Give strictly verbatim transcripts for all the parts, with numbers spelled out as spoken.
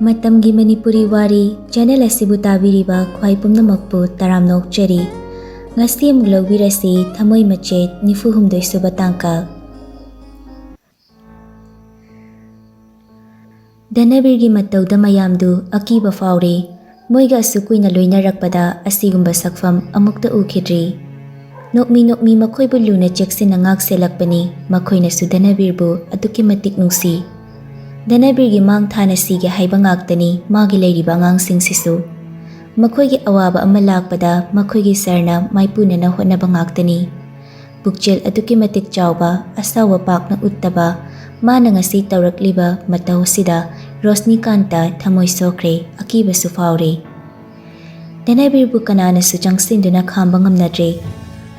ꯃꯇꯝꯒꯤ ꯃꯅꯤꯄꯨꯔꯤ ꯋꯥꯔꯤ ꯆꯦꯅꯦꯜ ꯑꯁꯤꯕꯨ ꯇꯥꯕꯤꯔꯤꯕ ꯈ꯭ꯋꯥꯏ ꯄꯨꯝꯅꯃꯛꯄꯨ ꯇꯔꯥꯝꯅ ꯑꯣꯛꯆꯔꯤ꯫ ꯉꯁꯤ ꯑꯃꯨꯛ ꯂꯧꯕꯤꯔꯁꯤ ꯊꯃꯣꯏ ꯃꯆꯦꯠ ꯅꯤꯐꯨ ꯍꯨꯝꯗꯣꯏ ꯁꯨꯕ ꯇꯥꯡꯀꯛ꯫ ꯙꯅꯕꯤꯔꯒꯤ ꯃꯇꯧꯗ ꯃꯌꯥꯝꯗꯨ ꯑꯀꯤꯕ ꯐꯥꯎꯔꯦ꯫ ꯃꯣꯏꯒ ꯑꯁꯨꯛ ꯀꯨꯏꯅ ꯂꯣꯏꯅꯔꯛꯄꯗ ꯑꯁꯤꯒꯨꯝꯕ ꯁꯛꯐꯝ ꯑꯃꯨꯛꯇ ꯎꯈꯤꯗ꯭ꯔꯤ꯫ ꯅꯣꯛꯃꯤ ꯅꯣꯛꯃꯤ ꯃꯈꯣꯏꯕꯨ ꯂꯨꯅ ꯆꯦꯛꯁꯤꯟꯅ ꯉꯥꯛ ꯁꯦꯜꯂꯛꯄꯅꯤ꯫ ꯃꯈꯣꯏꯅꯁꯨ ꯙꯅꯕꯤꯔꯕꯨ ꯑꯗꯨꯛꯀꯤ ꯃꯇꯤꯛ ꯅꯨꯡꯁꯤ꯫ ꯙꯅꯕꯤꯔꯒꯤ ꯃꯥꯡ ꯊꯥꯅ ꯁꯤꯒꯦ ꯍꯥꯏꯕ ꯉꯥꯛꯇꯅꯤ ꯃꯥꯒꯤ ꯂꯩꯔꯤꯕ ꯑꯉꯥꯡꯁꯤꯡꯁꯤꯁꯨ꯫ ꯃꯈꯣꯏꯒꯤ ꯑꯋꯥꯕ ꯑꯃ ꯂꯥꯛꯄꯗ ꯃꯈꯣꯏꯒꯤ ꯁꯔꯅ ꯃꯥꯏꯄꯨꯅꯅ ꯍꯣꯠꯅꯕ ꯉꯥꯛꯇꯅꯤ꯫ ꯄꯨꯛꯆꯦꯜ ꯑꯗꯨꯛꯀꯤ ꯃꯇꯤꯛ ꯆꯥꯎꯕ, ꯑꯁꯥꯎꯕ ꯄꯥꯛꯅ ꯎꯠꯇꯕ, ꯃꯥꯅ ꯉꯁꯤ ꯇꯧꯔꯛꯂꯤꯕ ꯃꯇꯧ ꯑꯁꯤꯗ ꯔꯣꯁꯅꯤꯀꯥꯟꯇ ꯊꯃꯣꯏ ꯁꯣꯛꯈ꯭ꯔꯦ, ꯑꯀꯤꯕꯁꯨ ꯐꯥꯎꯔꯦ꯫ ꯙꯅꯕꯤꯔꯕꯨ ꯀꯅꯥꯅꯁꯨ ꯆꯪꯁꯤꯟꯗꯨꯅ ꯈꯥꯝꯕ ꯉꯝꯅꯗ꯭ꯔꯦ꯫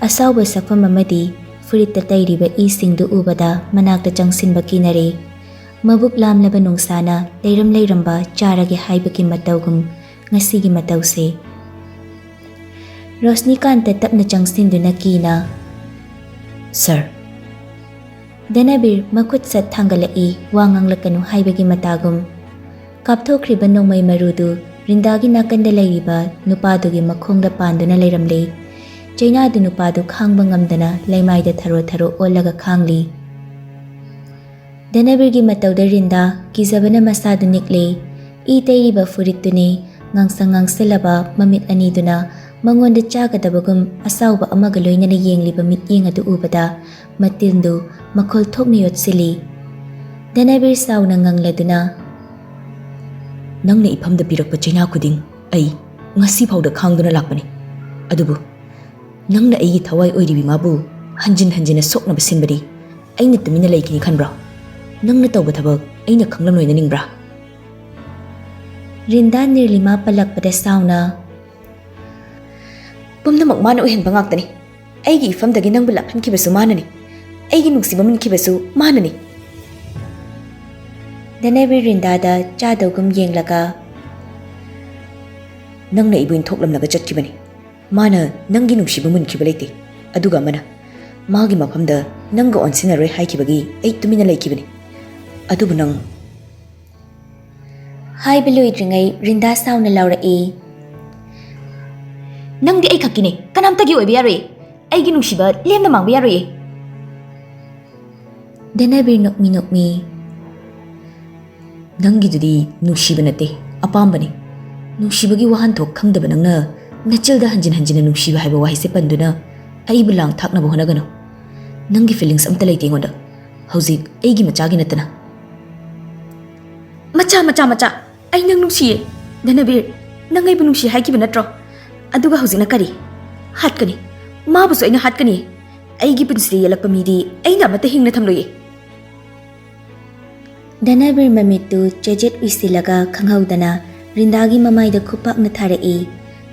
ꯑꯁꯥꯎꯕ ꯁꯛꯐꯝ ꯑꯃꯗꯤ ꯐꯨꯔꯤꯠꯇ ꯇꯩꯔꯤꯕ ꯏꯁꯤꯡꯗꯨ ꯎꯕꯗ ꯃꯅꯥꯛꯇ ꯆꯪꯁꯤꯟꯕ ꯀꯤꯅꯔꯦ꯫ ꯃꯕꯨꯛ ꯂꯥꯝꯂꯕ ꯅꯨꯡꯁꯥꯅ ꯂꯩꯔꯝ ꯂꯩꯔꯝꯕ ꯆꯥꯔꯒꯦ ꯍꯥꯏꯕꯒꯤ ꯃꯇꯧꯒꯨꯝ ꯉꯁꯤꯒꯤ ꯃꯇꯧꯁꯦ꯫ ꯔꯣꯁꯅꯤꯀꯥꯟꯇ ꯇꯞꯅ ꯆꯪꯁꯤꯟꯗꯨꯅ ꯀꯤꯅ, "ꯁꯔ꯫" ꯙꯅꯕꯤꯔ ꯃꯈꯨꯠ ꯁꯠ ꯊꯥꯡꯒꯠꯂꯛꯏ, ꯋꯥ ꯉꯥꯡꯂꯛꯀꯅꯨ ꯍꯥꯏꯕꯒꯤ ꯃꯇꯥꯒꯨꯝ꯫ ꯀꯥꯞꯊꯣꯛꯈ꯭ꯔꯤꯕ ꯅꯣꯡꯃꯩ ꯃꯔꯨꯗꯨ ꯔꯤꯟꯗꯥꯒꯤ ꯅꯥꯀꯟꯗ ꯂꯩꯔꯤꯕ ꯅꯨꯄꯥꯗꯨꯒꯤ ꯃꯈꯣꯡꯗ ꯄꯥꯟꯗꯨꯅ ꯂꯩꯔꯝꯂꯦ꯫ ꯆꯩꯅꯥꯗꯨ ꯅꯨꯄꯥꯗꯨ ꯈꯥꯡꯕ ꯉꯝꯗꯅ ꯂꯩꯃꯥꯏꯗ ꯊꯔꯣ ꯊꯔꯣ ꯑꯣꯜꯂꯒ ꯈꯥꯡꯂꯤ꯫ ꯙꯅꯕꯤꯔꯒꯤ ꯃꯇꯧꯗ ꯔꯤꯟꯗꯥ ꯀꯤꯖꯕꯅ ꯃꯁꯥꯗꯨ ꯅꯤꯛꯂꯦ꯫ ꯏ ꯇꯩꯔꯤꯕ ꯐꯨꯔꯤꯠꯇꯨꯅꯤ ꯉꯥꯡꯁꯪ ꯉꯥꯡꯁꯜꯂꯕ ꯃꯃꯤꯠ ꯑꯅꯤꯗꯨꯅ ꯃꯉꯣꯟꯗ ꯆꯥꯒꯗꯕꯒꯨꯝ ꯑꯁꯥꯎꯕ ꯑꯃꯒ ꯂꯣꯏꯅꯅ ꯌꯦꯡꯂꯤꯕ ꯃꯤꯠꯌꯦꯡ ꯑꯗꯨ ꯎꯕꯗ ꯃꯇꯤꯜꯗꯨ ꯃꯈꯣꯜ ꯊꯣꯛꯅ ꯌꯣꯠꯁꯤꯜꯂꯤ꯫ ꯙꯅꯕꯤꯔ ꯁꯥꯎꯅ ꯉꯪꯂꯗꯨꯅ, "ꯅꯪꯅ ꯏꯐꯝꯗ ꯄꯤꯔꯛꯄ ꯆꯩꯅꯥ ꯈꯨꯗꯤꯡ ꯑꯩ ꯉꯁꯤ ꯐꯥꯎꯗ ꯈꯥꯡꯗꯨꯅ ꯂꯥꯛꯄꯅꯤ꯫ ꯑꯗꯨꯕꯨ ꯅꯪꯅ ꯑꯩꯒꯤ ꯊꯋꯥꯏ ꯑꯣꯏꯔꯤꯕꯤ ꯃꯥꯕꯨ ꯍꯟꯖꯤꯟ ꯍꯟꯖꯤꯟꯅ ꯁꯣꯛꯅꯕ ꯁꯤꯟꯕꯗꯤ ꯑꯩꯅ ꯇꯨꯃꯤꯟꯅ ꯂꯩꯈꯤꯅꯤ ꯈꯟꯕ꯭ꯔꯣ? ꯅꯪꯅ ꯇꯧꯕ ꯊꯕꯛ ꯑꯩꯅ ꯈꯪꯂꯝꯂꯣꯏꯅ ꯅꯤꯡꯕ꯭ꯔꯥ?" ꯔꯤꯟꯗꯥ ꯅꯤꯔꯂꯤꯃꯥ ꯄꯜꯂꯛꯄꯗ ꯁꯥꯎꯅ, "ꯄꯨꯝꯅꯃꯛ ꯃꯥꯅ ꯑꯣꯏꯍꯟꯕ ꯉꯥꯛꯇꯅꯤ꯫ ꯑꯩꯒꯤ ꯏꯐꯝꯗꯒꯤ ꯅꯪꯕꯨ ꯂꯥꯛꯍꯟꯈꯤꯕꯁꯨ ꯃꯥꯅꯅꯤ꯫ ꯑꯩꯒꯤ ꯅꯨꯡꯁꯤꯕ ꯃꯨꯟꯈꯤꯕꯁꯨ ꯃꯥꯅꯅꯤ꯫" ꯙꯅꯕꯤꯔ ꯔꯤꯟꯗꯥꯗ ꯆꯥꯗꯧꯒꯨꯝ ꯌꯦꯡꯂꯒ, "ꯅꯪꯅ ꯑꯩꯕꯨ ꯏꯟꯊꯣꯛꯂꯝꯂꯒ ꯆꯠꯈꯤꯕꯅꯤ꯫ ꯃꯥꯅ ꯅꯪꯒꯤ ꯅꯨꯡꯁꯤꯕ ꯃꯨꯟꯈꯤꯕ ꯂꯩꯇꯦ꯫ ꯑꯗꯨꯒ ꯑꯃꯅ ꯃꯥꯒꯤ ꯃꯐꯝꯗ ꯅꯪꯒ ꯑꯣꯟꯁꯤꯟꯅꯔꯣꯏ ꯍꯥꯏꯈꯤꯕꯒꯤ ꯑꯩ ꯇꯨꯃꯤꯟꯅ ꯂꯩꯈꯤꯕꯅꯤ꯫ ꯑꯗꯨꯕꯨ ꯅꯪ..." ꯍꯥꯏꯕ ꯂꯣꯏꯗ꯭ꯔꯤꯉꯩ ꯔꯤꯟꯗꯥ ꯁꯥꯎꯅ ꯂꯥꯎꯔꯛꯏ꯫ "ꯅꯪꯗꯤ ꯑꯩ ꯈꯛꯀꯤꯅꯦ, ꯀꯅꯥꯝꯇꯒꯤ ꯑꯣꯏꯕ ꯌꯥꯔꯣꯏꯌꯦ꯫ ꯑꯩꯒꯤ ꯅꯨꯡꯁꯤꯕ ꯂꯦꯝꯅ ꯃꯥꯡꯕ ꯌꯥꯔꯣꯏꯌꯦ꯫" ꯙꯅꯕꯤꯔ ꯅꯣꯛꯃꯤ ꯅꯣꯛꯃꯤ, "ꯅꯪꯒꯤꯗꯨꯗꯤ ꯅꯨꯡꯁꯤꯕ ꯅꯠꯇꯦ, ꯑꯄꯥꯝꯕꯅꯤ꯫ ꯅꯨꯡꯁꯤꯕꯒꯤ ꯋꯥꯍꯟꯊꯣꯛ ꯈꯪꯗꯕ ꯅꯪꯅ ꯅꯆꯤꯜꯗ ꯍꯟꯖꯤꯟ ꯍꯟꯖꯤꯟꯅ ꯅꯨꯡꯁꯤꯕ ꯍꯥꯏꯕ ꯋꯥꯍꯩꯁꯦ ꯄꯟꯗꯨꯅ ꯑꯩꯕꯨ ꯂꯥꯡ ꯊꯥꯛꯅꯕ ꯍꯣꯠꯅꯒꯅꯨ꯫ ꯅꯪꯒꯤ feelings ꯑꯝꯇ ꯂꯩꯇꯦ ꯑꯩꯉꯣꯟꯗ, ꯍꯧꯖꯤꯛ ꯑꯩꯒꯤ ꯃꯆꯥꯒꯤ ꯅꯠꯇꯅ꯫" "ꯃꯆꯥ, ꯃꯆꯥ, ꯃꯆꯥ, ꯑꯩ ꯅꯪ ꯅꯨꯡꯁꯤꯌꯦ꯫ ꯙꯅꯕꯤꯔ, ꯅꯪ ꯑꯩꯕꯨ ꯅꯨꯡꯁꯤ ꯍꯥꯏꯈꯤꯕ ꯅꯠꯇ꯭ꯔꯣ? ꯑꯗꯨꯒ ꯍꯧꯖꯤꯛꯅ ꯀꯔꯤ? ꯍꯥꯠꯀꯅꯤ꯫ ꯃꯥꯕꯨꯁꯨ ꯑꯩꯅ ꯍꯥꯠꯀꯅꯤ꯫ ꯑꯩꯒꯤ ꯄꯨꯟꯁꯤꯗ ꯌꯦꯜꯂꯛꯄ ꯃꯤꯗꯤ ꯑꯩꯅ ꯑꯃꯠꯇ ꯍꯤꯡꯅ ꯊꯝꯂꯣꯏꯌꯦ꯫" ꯙꯅꯕꯤꯔ ꯃꯃꯤꯠꯇꯨ ꯆꯦꯖꯦꯠ ꯎꯏꯁꯤꯜꯂꯒ ꯈꯪꯍꯧꯗꯅ ꯔꯤꯟꯗꯥꯒꯤ ꯃꯃꯥꯏꯗ ꯈꯨꯄꯥꯛꯅ ꯊꯥꯔꯛꯏ꯫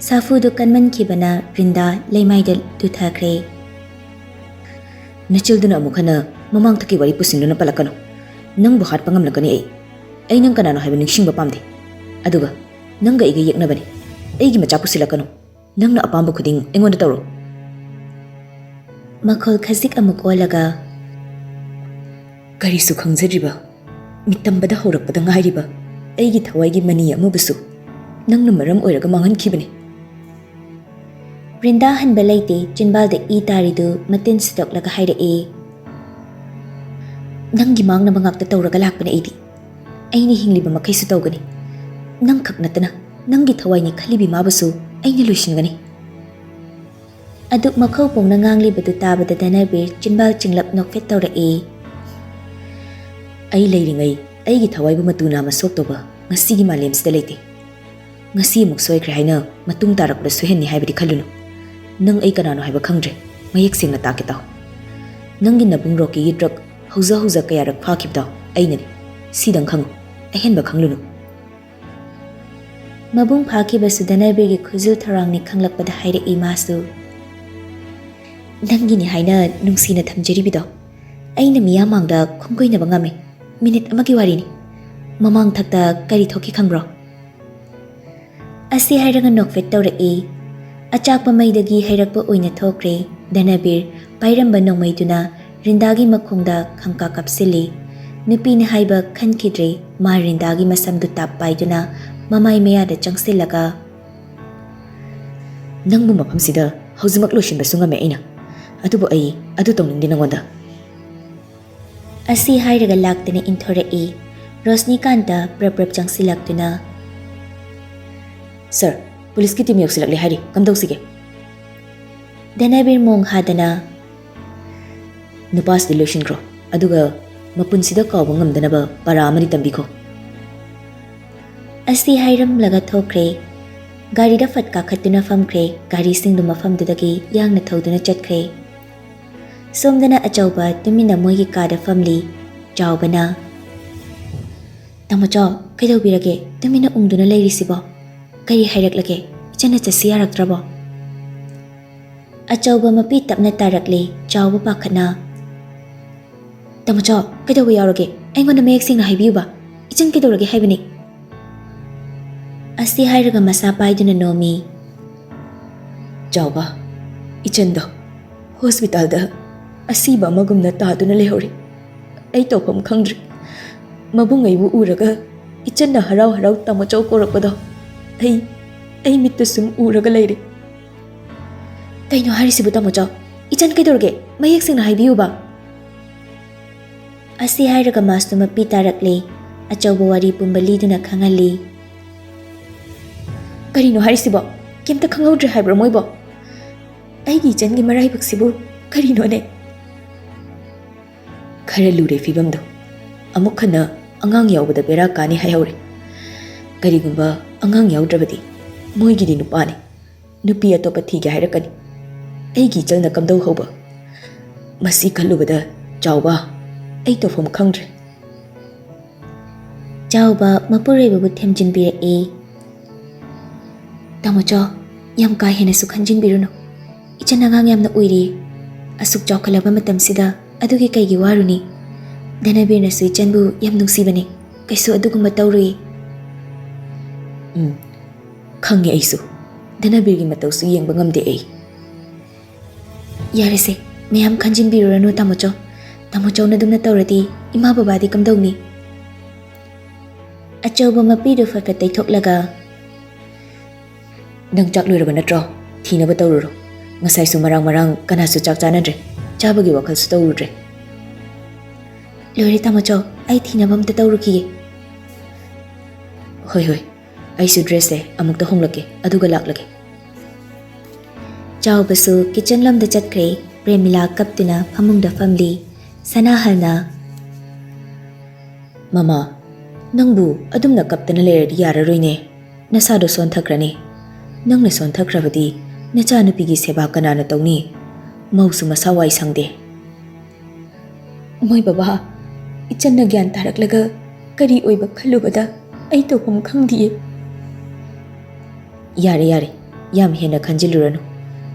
ꯁꯥꯐꯨꯗꯨ ꯀꯟꯃꯟꯈꯤꯕꯅ ꯔꯤꯟꯗꯥ ꯂꯩꯃꯥꯏꯗ ꯇꯨꯊꯈ꯭ꯔꯦ꯫ "ꯅꯆꯤꯜꯗꯨꯅ ꯑꯃꯨꯛ ꯍꯟꯅ ꯃꯃꯥꯡꯊꯛꯀꯤ ꯋꯥꯔꯤ ꯄꯨꯁꯤꯟꯗꯨꯅ ꯄꯜꯂꯛꯀꯅꯨ꯫ ꯅꯪꯕꯨ ꯍꯥꯠꯄ ꯉꯝꯂꯛꯀꯅꯤ ꯑꯩ꯫ ꯑꯩ ꯅꯪ ꯀꯅꯥꯅꯣ ꯍꯥꯏꯕ ꯅꯤꯡꯁꯤꯡꯕ ꯄꯥꯝꯗꯦ꯫ ꯑꯗꯨꯒ ꯅꯪꯒ ꯑꯩꯒ ꯌꯦꯛꯅꯕꯅꯤ꯫ ꯑꯩꯒꯤ ꯃꯆꯥ ꯄꯨꯁꯤꯜꯂꯛꯀꯅꯨ꯫ ꯅꯪꯅ ꯑꯄꯥꯝꯕ ꯈꯨꯗꯤꯡ ꯑꯩꯉꯣꯟꯗ ꯇꯧꯔꯣ꯫" ꯃꯈꯣꯜ ꯈꯖꯤꯛ ꯑꯃꯨꯛ ꯑꯣꯜꯂꯒ, "ꯀꯔꯤꯁꯨ ꯈꯪꯖꯗ꯭ꯔꯤꯕ, ꯃꯤꯇꯝꯕꯗ ꯍꯧꯔꯛꯄꯗ ꯉꯥꯏꯔꯤꯕ ꯑꯩꯒꯤ ꯊꯋꯥꯏꯒꯤ ꯃꯅꯤ ꯑꯃꯕꯨꯁꯨ ꯅꯪꯅ ꯃꯔꯝ ꯑꯣꯏꯔꯒ ꯃꯥꯡꯍꯟꯈꯤꯕꯅꯤ꯫" ꯔꯤꯟꯗꯥ ꯍꯟꯕ ꯂꯩꯇꯦ, ꯆꯤꯟꯕꯥꯜꯗ ꯏ ꯇꯥꯔꯤꯗꯨ ꯃꯇꯤꯟ ꯁꯤꯠꯇꯣꯛꯂꯒ ꯍꯥꯏꯔꯛꯏ꯫ "ꯅꯪꯒꯤ ꯃꯥꯡꯅꯕ ꯉꯥꯛꯇ ꯇꯧꯔꯒ ꯂꯥꯛꯄꯅꯦ ꯑꯩꯗꯤ꯫ ꯑꯩꯅ ꯍꯤꯡꯂꯤꯕ ꯃꯈꯩꯁꯨ ꯇꯧꯒꯅꯤ꯫ ꯅꯪꯈꯛ ꯅꯠꯇꯅ ꯅꯪꯒꯤ ꯊꯋꯥꯏꯅꯤ ꯈꯜꯂꯤꯕꯤ ꯃꯥꯕꯨꯁꯨ ꯑꯩꯅ ꯂꯣꯏꯁꯤꯟꯒꯅꯤ꯫" ꯑꯗꯨꯛ ꯃꯈꯧ ꯄꯣꯡꯅ ꯉꯥꯡꯂꯤꯕꯗꯨ ꯇꯥꯕꯗ ꯙꯅꯕꯤꯔ ꯆꯤꯟꯕꯥꯜ ꯆꯤꯡꯂꯞ ꯅꯣꯛꯐꯦꯠ ꯇꯧꯔꯛꯏ꯫ "ꯑꯩ ꯂꯩꯔꯤꯉꯩ ꯑꯩꯒꯤ ꯊꯋꯥꯏꯕꯨ ꯃꯇꯨ ꯅꯥꯝꯃ ꯁꯣꯛꯇꯧꯕ ꯉꯁꯤꯒꯤ ꯃꯥꯂꯦꯝꯁꯤꯗ ꯂꯩꯇꯦ꯫ ꯉꯁꯤ ꯑꯃꯨꯛ ꯁꯣꯏꯈ꯭ꯔꯦ ꯍꯥꯏꯅ ꯃꯇꯨꯡ ꯇꯥꯔꯛꯄꯗ ꯁꯣꯏꯍꯟꯅꯤ ꯍꯥꯏꯕꯗꯤ ꯈꯜꯂꯨꯅꯨ꯫ ꯅꯪ ꯑꯩ ꯀꯅꯥꯅꯣ ꯍꯥꯏꯕ ꯈꯪꯗ꯭ꯔꯦ꯫ ꯃꯌꯦꯛ ꯁꯦꯡꯅ ꯇꯥꯛꯀꯦ ꯇꯥꯎ꯫ ꯅꯪꯒꯤ ꯅꯕꯨꯡ ꯔꯣꯀꯤꯒꯤ ꯗ꯭ꯔꯒ ꯍꯧꯖ ꯍꯧꯖ ꯀꯌꯥꯔꯛ ꯐꯥꯈꯤꯕꯗꯣ ꯑꯩꯅꯅꯤ꯫ ꯁꯤꯗꯪ ꯈꯪꯉꯨ, ꯑꯍꯦꯟꯕ ꯈꯪꯂꯨꯅꯨ꯫" ꯃꯕꯨꯡ ꯐꯥꯈꯤꯕꯁꯨ ꯙꯅꯕꯤꯔꯒꯤ ꯈꯨꯖꯤꯜ ꯊꯧꯔꯥꯡꯅꯤ ꯈꯪꯂꯛꯄꯗ ꯍꯥꯏꯔꯛꯏ ꯃꯥꯁꯨ꯫ "ꯅꯪꯒꯤꯅꯤ ꯍꯥꯏꯅ ꯅꯨꯡꯁꯤꯅ ꯊꯝꯖꯔꯤꯕꯗꯣ ꯑꯩꯅ ꯃꯤꯌꯥꯝ ꯃꯥꯡꯗ ꯈꯣꯡꯒꯣꯏꯅꯕ ꯉꯝꯃꯤ꯫ ꯃꯤꯅꯤꯠ ꯑꯃꯒꯤ ꯋꯥꯔꯤꯅꯤ꯫ ꯃꯃꯥꯡ ꯊꯛꯇ ꯀꯔꯤ ꯊꯣꯛꯈꯤ ꯈꯪꯕ꯭ꯔꯣ?" ꯑꯁꯤ ꯍꯥꯏꯔꯒ ꯅꯣꯛꯐꯦꯠ ꯇꯧꯔꯛꯏ꯫ ꯑꯆꯥꯛꯄ ꯃꯩꯗꯒꯤ ꯍꯩꯔꯛꯄ ꯑꯣꯏꯅ ꯊꯣꯛꯈ꯭ꯔꯦ꯫ ꯙꯅꯕꯤꯔ ꯄꯥꯏꯔꯝꯕ ꯅꯣꯡꯃꯩꯗꯨꯅ ꯔꯤꯟꯗꯥꯒꯤ ꯃꯈꯣꯡꯗ ꯈꯪꯀꯥ ꯀꯥꯞꯁꯤꯜꯂꯤ꯫ ꯅꯨꯄꯤꯅ ꯍꯥꯏꯕ ꯈꯟꯈꯤꯗ꯭ꯔꯦ, ꯃꯥꯔꯤꯟꯗꯥꯒꯤ ꯃꯁꯝꯗꯨ ꯇꯥꯞ ꯄꯥꯏꯗꯨꯅ ꯃꯃꯥꯏ ꯃꯌꯥꯗ ꯆꯪꯁꯤꯜꯂꯒ, "ꯅꯪꯕꯨ ꯃꯐꯝꯁꯤꯗ ꯍꯧꯖꯤꯛꯃꯛ ꯂꯣꯏꯁꯤꯟꯕꯁꯨ ꯉꯝꯃꯦ ꯑꯩꯅ, ꯑꯗꯨꯕꯨ ꯑꯩ ꯑꯗꯨ ꯇꯧꯅꯤꯡꯗꯦ ꯅꯉꯣꯟꯗ"꯫ ꯑꯁꯤ ꯍꯥꯏꯔꯒ ꯂꯥꯛꯇꯅ ꯏꯟꯊꯣꯔꯛꯏ꯫ ꯔꯣꯁꯅꯤꯀꯥꯟꯇ ꯄ꯭ꯔꯞ ꯄ꯭ꯔꯞ ꯆꯪꯁꯤꯜꯂꯛꯇꯨꯅ, "ꯁꯥꯔ, ꯄꯨꯂꯤꯁꯀꯤ ꯇꯤꯝ ꯌꯧꯁꯤꯜꯂꯛꯂꯦ ꯍꯥꯏꯔꯤ, ꯀꯝꯗꯧꯁꯤꯒꯦ?" ꯙꯅꯕꯤꯔ ꯃꯣꯡ ꯍꯥꯗꯅ, "ꯅꯨꯄꯥꯁꯤꯗꯤ ꯂꯣꯏꯁꯤꯟꯈ꯭ꯔꯣ, ꯑꯗꯨꯒ ꯃꯄꯨꯟꯁꯤꯗ ꯀꯥꯎꯕ ꯉꯝꯗꯅꯕ ꯄꯔꯥ ꯑꯃꯗꯤ ꯇꯝꯕꯤꯈꯣ"꯫ ꯑꯁꯤ ꯍꯥꯏꯔꯝꯂꯒ ꯊꯣꯛꯈ꯭ꯔꯦ꯫ ꯒꯥꯔꯤꯗ ꯐꯠ ꯀꯥꯈꯠꯇꯨꯅ ꯐꯝꯈ꯭ꯔꯦ꯫ ꯒꯥꯔꯤꯁꯤꯡꯗꯨ ꯃꯐꯝꯗꯨꯗꯒꯤ ꯌꯥꯡꯅ ꯊꯧꯗꯨꯅ ꯆꯠꯈ꯭ꯔꯦ꯫ ꯁꯣꯝꯗꯅ ꯑꯆꯧꯕ ꯇꯨꯃꯤꯟꯅ ꯃꯣꯏꯒꯤ ꯀꯥꯗ ꯐꯝꯂꯤ꯫ ꯆꯥꯎꯕꯅ, "ꯇꯥꯃꯣ ꯆꯥꯎ, ꯀꯩꯗꯧꯕꯤꯔꯒꯦ? ꯇꯨꯃꯤꯟꯅ ꯎꯪꯗꯨꯅ ꯂꯩꯔꯤꯁꯤꯕꯣ? ꯀꯔꯤ ꯍꯥꯏꯔꯛꯂꯒꯦ? ꯏꯆꯟꯅ ꯆꯠꯁꯤ ꯌꯥꯔꯛꯇ꯭ꯔꯕꯣ?" ꯑꯆꯧꯕ ꯃꯄꯤ ꯇꯞꯅ ꯇꯥꯔꯛꯂꯦ꯫ ꯆꯥꯎꯕ ꯄꯥꯈꯠꯅ, "ꯇꯥꯃꯣ ꯆꯥꯎ, ꯀꯩꯗꯧꯕ ꯌꯥꯎꯔꯒꯦ? ꯑꯩꯉꯣꯟꯗ ꯃꯌꯦꯛ ꯁꯦꯡꯅ ꯍꯥꯏꯕꯤꯌꯨꯕ꯫ ꯏꯆꯟ ꯀꯩꯗꯧꯔꯒꯦ ꯍꯥꯏꯕꯅꯤ?" ꯑꯁꯤ ꯍꯥꯏꯔꯒ ꯃꯁꯥ ꯄꯥꯏꯗꯨꯅ ꯅꯣꯝꯃꯤ꯫ "ꯆꯥꯎꯕ, ꯏꯆꯟꯗꯣ ꯍꯣꯁꯄꯤꯇꯥꯜꯗ ꯑꯁꯤꯕ ꯑꯃꯒꯨꯝꯅ ꯇꯥꯗꯨꯅ ꯂꯩꯍꯧꯔꯦ꯫ ꯑꯩ ꯇꯧꯐꯝ ꯈꯪꯗ꯭ꯔꯦ꯫ ꯃꯕꯨꯡ ꯑꯩꯕꯨ ꯎꯔꯒ ꯏꯆꯟꯅ ꯍꯔꯥꯎ ꯍꯔꯥꯎ ꯇꯥꯃꯣ ꯆꯥꯎ ꯀꯧꯔꯛꯄꯗꯣ ꯑꯩ, ꯑꯩ ꯃꯤꯠꯇ ꯁꯨꯝ ꯎꯔꯒ ꯂꯩꯔꯦ"꯫ "ꯀꯩꯅꯣ ꯍꯥꯏꯔꯤꯁꯤꯕꯨ ꯇꯥꯃꯣ ꯆꯥꯎ? ꯏꯆꯟ ꯀꯩꯗꯧꯔꯒꯦ? ꯃꯌꯦꯛ ꯁꯦꯡꯅ ꯍꯥꯏꯕꯤꯌꯨꯕ"꯫ ꯑꯁꯤ ꯍꯥꯏꯔꯒ ꯃꯥꯁꯇꯨ ꯃꯄꯤ ꯇꯥꯔꯛꯂꯦ꯫ ꯑꯆꯧꯕ ꯋꯥꯔꯤ ꯄꯨꯝꯕ ꯂꯤꯗꯨꯅ ꯈꯪꯍꯜꯂꯤ꯫ "ꯀꯔꯤꯅꯣ ꯍꯥꯏꯔꯤꯁꯤꯕꯣ? ꯀꯩꯝꯇ ꯈꯪꯍꯧꯗ꯭ꯔꯦ ꯍꯥꯏꯕ꯭ꯔꯣ ꯃꯣꯏꯕꯣ? ꯑꯩꯒꯤ ꯏꯆꯟꯒꯤ ꯃꯔꯥꯏꯕꯛꯁꯤꯕꯨ ꯀꯔꯤꯅꯣꯅꯦ?" "ꯈꯔ ꯂꯨꯔꯦ ꯐꯤꯕꯝꯗꯣ꯫ ꯑꯃꯨꯛ ꯍꯟꯅ ꯑꯉꯥꯡ ꯌꯥꯎꯕꯗ ꯕꯦꯔꯥ ꯀꯥꯅꯤ ꯍꯥꯏꯍꯧꯔꯦ꯫ ꯀꯔꯤꯒꯨꯝꯕ ꯑꯉꯥꯡ ꯌꯥꯎꯗ꯭ꯔꯕꯗꯤ ꯃꯣꯏꯒꯤꯗꯤ ꯅꯨꯄꯥꯅꯤ꯫ ꯅꯨꯄꯤ ꯑꯇꯣꯞꯄ ꯊꯤꯒꯦ ꯍꯥꯏꯔꯛꯀꯅꯤ꯫ ꯑꯩꯒꯤ ꯏꯆꯜꯅ ꯀꯝꯗꯧ ꯍꯧꯕ? ꯃꯁꯤ ꯈꯜꯂꯨꯕꯗ ꯆꯥꯎꯕ, ꯑꯩ ꯇꯧꯐꯝ ꯈꯪꯗ꯭ꯔꯦ"꯫ ꯆꯥꯎꯕ ꯃꯄꯨꯔꯣꯏꯕꯕꯨ ꯊꯦꯝꯖꯤꯟꯕꯤꯔꯛꯏ꯫ "ꯇꯥꯃꯣ ꯆꯥꯎ, ꯌꯥꯝ ꯀꯥ ꯍꯦꯟꯅꯁꯨ ꯈꯟꯖꯤꯟꯕꯤꯔꯨꯅꯨ꯫ ꯏꯆꯟ ꯑꯉꯥꯡ ꯌꯥꯝꯅ ꯑꯣꯏꯔꯤ꯫ ꯑꯁꯨꯛ ꯆꯥꯎꯈꯠꯂꯕ ꯃꯇꯝꯁꯤꯗ ꯑꯗꯨꯒꯤ ꯀꯩꯒꯤ ꯋꯥꯔꯨꯅꯤ? ꯙꯅꯕꯤꯔꯅꯁꯨ ꯏꯆꯟꯕꯨ ꯌꯥꯝ ꯅꯨꯡꯁꯤꯕꯅꯤ꯫ ꯀꯩꯁꯨ ꯑꯗꯨꯒꯨꯝꯕ ꯇꯧꯔꯨꯏ"꯫ "ꯎꯝ, ꯈꯪꯉꯦ ꯑꯩꯁꯨ꯫ ꯙꯅꯕꯤꯔꯒꯤ ꯃꯇꯧꯁꯨ ꯌꯦꯡꯕ ꯉꯝꯗꯦ ꯑꯩ"꯫ "ꯌꯥꯔꯦꯁꯦ, ꯃꯌꯥꯝ ꯈꯟꯖꯤꯟꯕꯤꯔꯨꯔꯅꯨ ꯇꯥꯃꯣꯆꯧ꯫ "ꯇꯥꯃꯣ ꯆꯧꯅ ꯑꯗꯨꯝꯅ ꯇꯧꯔꯗꯤ ꯏꯃꯥ ꯕꯕꯥꯗꯤ ꯀꯝꯗꯧꯅꯤ?" ꯑꯆꯧꯕ ꯃꯄꯤꯗꯨ ꯐꯠ ꯐꯠ ꯇꯩꯊꯣꯛꯂꯒ, "ꯅꯪ ꯆꯥꯛ ꯂꯣꯏꯔꯕ ꯅꯠꯇ꯭ꯔꯣ? ꯊꯤꯅꯕ ꯇꯧꯔꯨꯔꯣ꯫ ꯉꯁꯥꯏꯁꯨ ꯃꯔꯥꯡ ꯃꯔꯥꯡ ꯀꯅꯥꯁꯨ ꯆꯥꯛ ꯆꯥꯅꯗ꯭ꯔꯦ꯫ ꯆꯥꯕꯒꯤ ꯋꯥꯈꯜꯁꯨ ꯇꯧꯔꯨꯗ꯭ꯔꯦ꯫" "ꯂꯣꯏꯔꯦ ꯇꯥꯃꯣ ꯆꯧ, ꯑꯩ ꯊꯤꯅꯕ ꯑꯝꯇ ꯇꯧꯔꯨꯈꯤꯒꯦ꯫" "ꯍꯣꯏ ꯍꯣꯏ, ꯑꯩꯁꯨ ꯗ꯭ꯔꯦꯁꯁꯦ ꯑꯃꯨꯛꯇ ꯍꯣꯡꯂꯛꯀꯦ, ꯑꯗꯨꯒ ꯂꯥꯛꯂꯒꯦ꯫" ꯆꯥꯎꯕꯁꯨ ꯀꯤꯆꯟ ꯂꯣꯝꯗ ꯆꯠꯈ꯭ꯔꯦ꯫ ꯄ꯭ꯔꯦꯃꯤꯂꯥ ꯀꯞꯇꯨꯅ ꯐꯃꯨꯡꯗ ꯐꯝꯂꯤ꯫ ꯁꯅꯥꯍꯜꯅ, "ꯃꯃꯥ, ꯅꯪꯕꯨ ꯑꯗꯨꯝꯅ ꯀꯞꯇꯅ ꯂꯩꯔꯗꯤ ꯌꯥꯔꯔꯣꯏꯅꯦ꯫ ꯅꯁꯥꯗꯣ ꯁꯣꯟꯊꯈ꯭ꯔꯅꯤ꯫ ꯅꯪꯅ ꯁꯣꯟꯊꯈ꯭ꯔꯕꯗꯤ ꯅꯆꯥꯅꯨꯄꯤꯒꯤ ꯁꯦꯕꯥ ꯀꯅꯥꯅ ꯇꯧꯅꯤ? ꯃꯧꯁꯨ ꯃꯁꯥ ꯋꯥꯏ ꯁꯪꯗꯦ꯫" "ꯃꯣꯏ ꯕꯕꯥ, ꯏꯆꯟꯅ ꯒ꯭ꯌꯥꯟ ꯇꯥꯔꯛꯂꯒ ꯀꯔꯤ ꯑꯣꯏꯕ ꯈꯜꯂꯨꯕꯗ ꯑꯩ ꯇꯧꯐꯝ ꯈꯪꯗꯤꯌꯦ꯫" "ꯌꯥꯔꯦ, ꯌꯥꯔꯦ, ꯌꯥꯝ ꯍꯦꯟꯅ ꯈꯟꯖꯤꯜꯂꯨꯔꯅꯨ꯫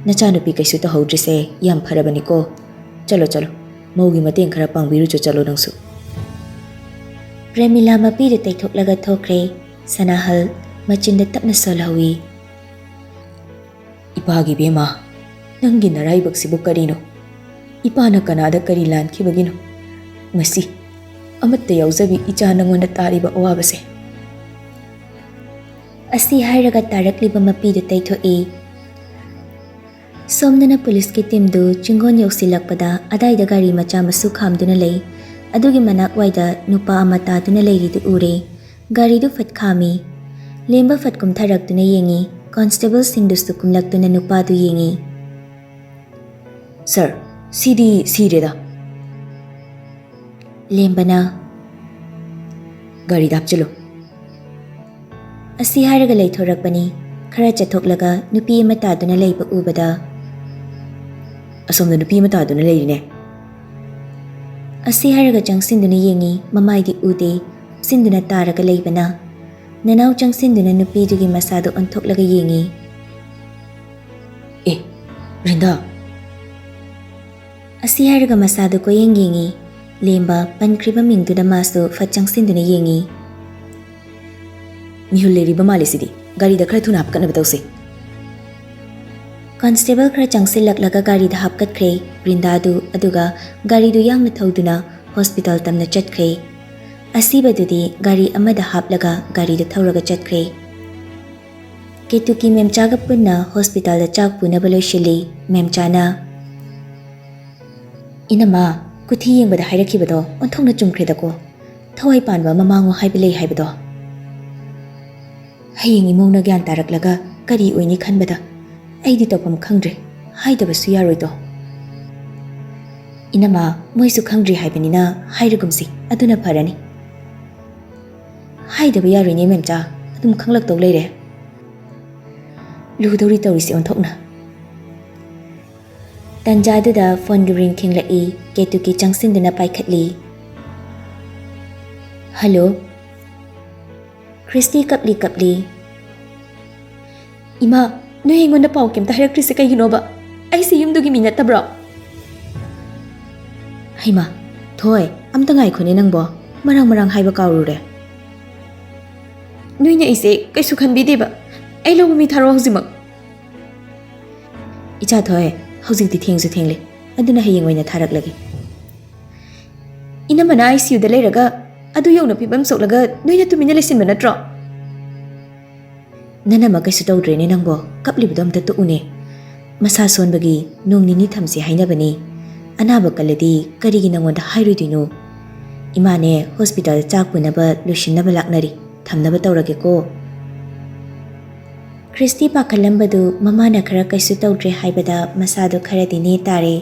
ꯅꯆꯥꯅꯨꯄꯤ ꯀꯩꯁꯨ ꯇꯧꯍꯧꯗ꯭ꯔꯤꯁꯦ ꯌꯥꯝ ꯐꯔꯕꯅꯤꯀꯣ꯫ ꯆꯠꯂꯣ, ꯆꯠꯂꯣ, ꯃꯧꯒꯤ ꯃꯇꯦꯡ ꯈꯔ ꯄꯥꯡꯕꯤꯔꯨꯆꯣ, ꯆꯠꯂꯣ ꯅꯪꯁꯨ꯫" ꯄ꯭ꯔꯦꯃꯤꯂꯥ ꯃꯄꯤꯗꯨ ꯇꯩꯊꯣꯛꯂꯒ ꯊꯣꯛꯈ꯭ꯔꯦ꯫ ꯁꯅꯥꯍꯜ ꯃꯆꯤꯟꯗ ꯇꯞꯅ ꯁꯣꯜꯍꯧꯏ꯫ "ꯏꯄꯥꯒꯤ ꯕꯦꯝꯃ, ꯅꯪꯒꯤ ꯅꯔꯥꯏꯕꯛꯁꯤꯕꯨ ꯀꯔꯤꯅꯣ? ꯏꯄꯥꯅ ꯀꯅꯥꯗ ꯀꯔꯤ ꯂꯥꯟꯈꯤꯕꯒꯤꯅꯣ? ꯃꯁꯤ ꯑꯃꯠꯇ ꯌꯥꯎꯖꯕꯤ ꯏꯆꯥ ꯅꯉꯣꯟꯗ ꯇꯥꯔꯤꯕ ꯑꯋꯥꯕꯁꯦ꯫" ꯑꯁꯤ ꯍꯥꯏꯔꯒ ꯇꯥꯔꯛꯂꯤꯕ ꯃꯄꯤꯗꯨ ꯇꯩꯊꯣꯛꯏ꯫ ꯁꯣꯝꯗꯅ ꯄꯨꯂꯤꯁꯀꯤ ꯇꯤꯝꯗꯨ ꯆꯤꯡꯒꯣꯟ ꯌꯧꯁꯤꯜꯂꯛꯄꯗ ꯑꯗꯥꯏꯗ ꯒꯥꯔꯤ ꯃꯆꯥ ꯃꯁꯨ ꯈꯥꯝꯗꯨꯅ ꯂꯩ꯫ ꯑꯗꯨꯒꯤ ꯃꯅꯥꯛꯋꯥꯏꯗ ꯅꯨꯄꯥ ꯑꯃ ꯇꯥꯗꯨꯅ ꯂꯩꯔꯤꯗꯨ ꯎꯔꯦ꯫ ꯒꯥꯔꯤꯗꯨ ꯐꯠ ꯈꯥꯝꯃꯤ꯫ ꯂꯦꯝꯕ ꯐꯠ ꯀꯨꯝꯊꯔꯛꯇꯨꯅ ꯌꯦꯡꯉꯤ꯫ ꯀꯣꯟꯁꯇꯦꯕꯜꯁꯤꯡꯗꯨꯁꯨ ꯀꯨꯝꯂꯛꯇꯨꯅ ꯅꯨꯄꯥꯗꯨ ꯌꯦꯡꯉꯤ꯫ "ꯁꯥꯔ, ꯁꯤꯗꯤ ꯁꯤꯔꯦꯗ꯫" ꯂꯦꯝꯕꯅ, "ꯒꯥꯔꯤꯗ ꯍꯥꯞꯆꯤꯜꯂꯨ꯫" ꯑꯁꯤ ꯍꯥꯏꯔꯒ ꯂꯩꯊꯣꯔꯛꯄꯅꯤ꯫ ꯈꯔ ꯆꯠꯊꯣꯛꯂꯒ ꯅꯨꯄꯤ ꯑꯃ ꯇꯥꯗꯨꯅ ꯂꯩꯕ ꯎꯕꯗ, "ꯑꯁꯣꯝꯗ ꯅꯨꯄꯤ ꯑꯃ ꯇꯥꯗꯨꯅ ꯂꯩꯔꯤꯅꯦ꯫" ꯑꯁꯤ ꯍꯥꯏꯔꯒ ꯆꯪꯁꯤꯟꯗꯨꯅ ꯌꯦꯡꯉꯤ, ꯃꯃꯥꯏꯗꯤ ꯎꯗꯦ꯫ ꯆꯪꯁꯤꯟꯗꯨꯅ ꯇꯥꯔꯒ ꯂꯩꯕꯅ꯫ ꯅꯅꯥꯎ ꯆꯪꯁꯤꯟꯗꯨꯅ ꯅꯨꯄꯤꯗꯨꯒꯤ ꯃꯁꯥꯗꯨ ꯑꯣꯟꯊꯣꯛꯂꯒ ꯌꯦꯡꯉꯤ꯫ "ꯑꯦ, ꯔꯤꯟꯗꯥ!" ꯑꯁꯤ ꯍꯥꯏꯔꯒ ꯃꯁꯥꯗꯨ ꯀꯣꯏꯌꯦꯡ ꯌꯦꯡꯉꯤ꯫ ꯂꯦꯝꯕ ꯄꯟꯈ꯭ꯔꯤꯕ ꯃꯤꯡꯗꯨꯗ ꯃꯥꯁꯨ ꯐꯠ ꯆꯪꯁꯤꯟꯗꯨꯅ ꯌꯦꯡꯉꯤ꯫ "ꯃꯤꯍꯨꯜ ꯂꯩꯔꯤꯕ ꯃꯥꯜꯂꯦ ꯁꯤꯗꯤ꯫ ꯒꯥꯔꯤꯗ ꯈꯔ ꯊꯨꯅ ꯍꯥꯞꯀꯠꯅꯕ ꯇꯧꯁꯦ꯫" ꯀꯟꯁꯇꯦꯕꯜ ꯈꯔ ꯆꯪꯁꯤꯜꯂꯛꯂꯒ ꯒꯥꯔꯤꯗ ꯍꯥꯞꯀꯠꯈ꯭ꯔꯦ ꯕ꯭ꯔꯤꯟꯗꯥꯗꯨ, ꯑꯗꯨꯒ ꯒꯥꯔꯤꯗꯨ ꯌꯥꯡꯅ ꯊꯧꯗꯨꯅ ꯍꯣꯁꯄꯤꯇꯥꯜ ꯇꯝꯅ ꯆꯠꯈ꯭ꯔꯦ꯫ ꯑꯁꯤꯕꯗꯨꯗꯤ ꯒꯥꯔꯤ ꯑꯃꯗ ꯍꯥꯞꯂꯒ ꯒꯥꯔꯤꯗ ꯊꯧꯔꯒ ꯆꯠꯈ꯭ꯔꯦ꯫ ꯀꯦꯇꯨꯀꯤ ꯃꯦꯝꯆꯥꯒ ꯄꯨꯟꯅ ꯍꯣꯁꯄꯤꯇꯥꯜꯗ ꯆꯥꯛ ꯄꯨꯅꯕ ꯂꯣꯏꯁꯤꯜꯂꯤ꯫ ꯃꯦꯝꯆꯥꯅ, "ꯏꯅꯝꯃ, ꯀꯨꯊꯤ ꯌꯦꯡꯕꯗ ꯍꯥꯏꯔꯛꯈꯤꯕꯗꯣ ꯑꯣꯟꯊꯣꯛꯅ ꯆꯨꯝꯈ꯭ꯔꯦꯗꯀꯣ꯫ ꯊꯋꯥꯏ ꯄꯥꯟꯕ ꯑꯃ ꯃꯥꯡꯉꯨ ꯍꯥꯏꯕ ꯂꯩ ꯍꯥꯏꯕꯗꯣ꯫ ꯍꯌꯦꯡ ꯏꯃꯧꯅ ꯒ꯭ꯌꯥꯟ ꯇꯥꯔꯛꯂꯒ ꯀꯔꯤ ꯑꯣꯏꯅꯤ ꯈꯟꯕꯗ ꯑꯩꯗꯤ ꯇꯧꯐꯝ ꯈꯪꯗ꯭ꯔꯦ꯫ ꯍꯥꯏꯗꯕꯁꯨ ꯌꯥꯔꯣꯏꯗꯣ꯫ ꯏꯅꯝꯃ, ꯃꯣꯏꯁꯨ ꯈꯪꯗ꯭ꯔꯤ ꯍꯥꯏꯕꯅꯤꯅ ꯍꯥꯏꯔꯒꯨꯝꯁꯤ, ꯑꯗꯨꯅ ꯐꯔꯅꯤ꯫" "ꯍꯥꯏꯗꯕ ꯌꯥꯔꯣꯏꯅꯦ ꯃꯦꯝꯆꯥ, ꯑꯗꯨꯝ ꯈꯪꯂꯛꯇꯧ ꯂꯩꯔꯦ꯫ ꯂꯨꯗꯧꯔꯤ ꯇꯧꯔꯤꯁꯦ ꯑꯣꯟꯊꯣꯛꯅ꯫" ꯇꯟꯖꯥꯗꯨꯗ ꯐꯣꯟꯒꯤ ꯔꯤꯡ ꯈꯤꯡꯂꯛꯏ꯫ ꯀꯦꯇꯨꯀꯤ ꯆꯪꯁꯤꯟꯗꯨꯅ ꯄꯥꯏꯈꯠꯂꯤ꯫ "ꯍꯜꯂꯣ꯫" ꯈ꯭ꯔꯤꯁꯇꯤ ꯀꯞꯂꯤ ꯀꯞꯂꯤ꯫ "ꯏꯃꯥ, ꯅꯣꯏ ꯑꯩꯉꯣꯟꯗ ꯄꯥꯎ ꯀꯩꯝꯇ ꯍꯥꯏꯔꯛꯇ꯭ꯔꯤꯁꯦ ꯀꯩꯒꯤꯅꯣꯕ? ꯑꯩꯁꯦ ꯌꯨꯝꯗꯨꯒꯤ ꯃꯤ ꯅꯠꯇꯕ꯭ꯔꯣ?" "ꯍꯩꯃꯥ, ꯊꯣꯏ, ꯑꯝꯇ ꯉꯥꯏꯈꯣꯅꯦ ꯅꯪꯕꯣ, ꯃꯔꯥꯡ ꯃꯔꯥꯡ ꯍꯥꯏꯕ ꯀꯥꯎꯔꯨꯔꯦ꯫ ꯅꯣꯏꯅ ꯑꯩꯁꯦ ꯀꯩꯁꯨ ꯈꯟꯕꯤꯗꯦꯕ꯫ ꯑꯩ ꯂꯧꯕ ꯃꯤ ꯊꯥꯔꯛꯑꯣ ꯍꯧꯖꯤꯛꯃꯛ꯫" "ꯏꯆꯥ ꯊꯣꯏ, ꯍꯧꯖꯤꯛꯇꯤ ꯊꯦꯡꯁꯨ ꯊꯦꯡꯂꯦ, ꯑꯗꯨꯅ ꯍꯌꯦꯡ ꯑꯣꯏꯅ ꯊꯥꯔꯛꯂꯒꯦ꯫" "ꯏꯅꯝꯃꯅ ꯑꯥꯏ ꯁꯤ ꯌꯨꯗ ꯂꯩꯔꯒ ꯑꯗꯨ ꯌꯧꯅ ꯐꯤꯕꯝ ꯁꯣꯛꯂꯒ ꯅꯣꯏꯅ ꯇꯨꯃꯤꯟꯅ ꯂꯩꯁꯤꯟꯕ ꯅꯠꯇ꯭ꯔꯣ?" "ꯅꯅꯝꯃ ꯀꯩꯁꯨ ꯇꯧꯗ꯭ꯔꯦꯅꯦ ꯅꯪꯕꯣ, ꯀꯞꯂꯤꯕꯗꯣ ꯑꯝꯇ ꯇꯣꯛꯎꯅꯦ꯫ ꯃꯁꯥ ꯁꯣꯟꯕꯒꯤ ꯅꯣꯡ ꯅꯤꯅꯤ ꯊꯝꯁꯤ ꯍꯥꯏꯅꯕꯅꯤ꯫ ꯑꯅꯥꯕ ꯀꯜꯂꯗꯤ ꯀꯔꯤꯒꯤ ꯅꯪꯉꯣꯟꯗ ꯍꯥꯏꯔꯣꯏꯗꯣꯏꯅꯣ? ꯏꯃꯥꯅꯦ ꯍꯣꯁꯄꯤꯇꯥꯜꯗ ꯆꯥꯛ ꯄꯨꯅꯕ ꯂꯣꯏꯁꯤꯟꯅꯕ ꯂꯥꯛꯅꯔꯤ, ꯊꯝꯅꯕ ꯇꯧꯔꯒꯦꯀꯣ꯫" ꯈ꯭ꯔꯤꯁꯇꯤ ꯄꯥꯈꯠꯂꯝꯕꯗꯨ ꯃꯃꯥꯅ ꯈꯔ ꯀꯩꯁꯨ ꯇꯧꯗ꯭ꯔꯦ ꯍꯥꯏꯕꯗ ꯃꯁꯥꯗꯨ ꯈꯔꯗꯤ ꯅꯦ ꯇꯥꯔꯦ꯫